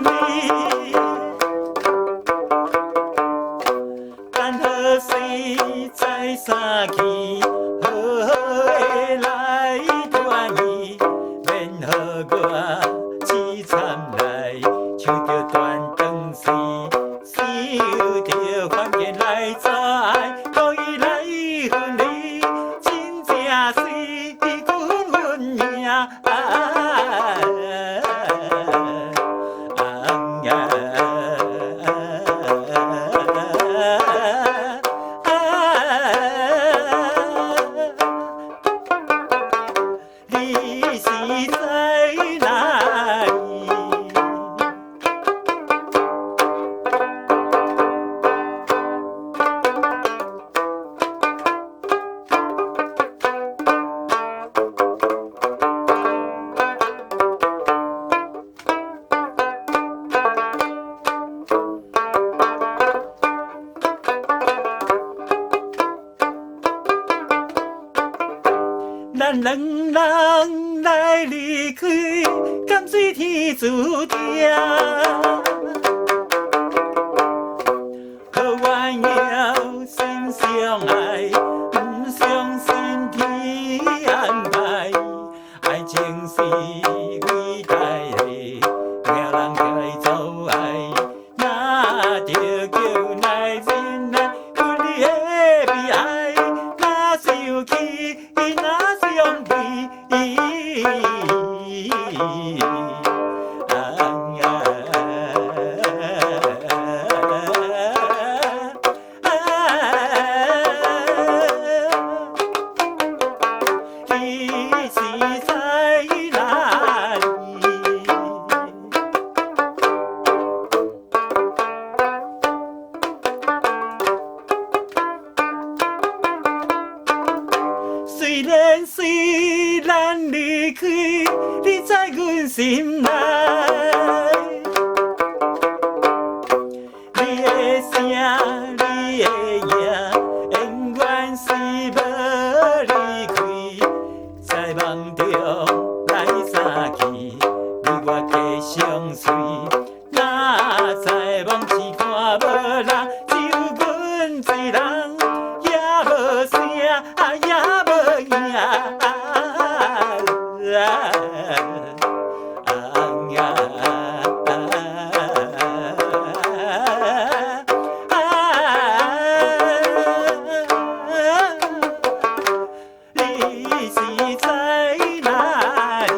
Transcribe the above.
裡？咱何時再相見？好好的來團圓，免予我淒慘來，唱著斷腸水，想著環境來走愛，予伊來分離，真正是阮運命。你是在哪裡？咱兩人來離開，敢算天注定？好鸳鸯心相愛，毋相信天安排。愛情是偉大的，命人該做愛。若著叫來忍耐，分離的悲哀。若想起，若傷悲。你是在哪裡？雖然雖咱離開，你在阮心內。你的聲，你的影，永遠是無離開。在夢中來相見，你我繼相隨。若在夢時看無人，只有阮一人，也無聲，也無影。你是在哪裡？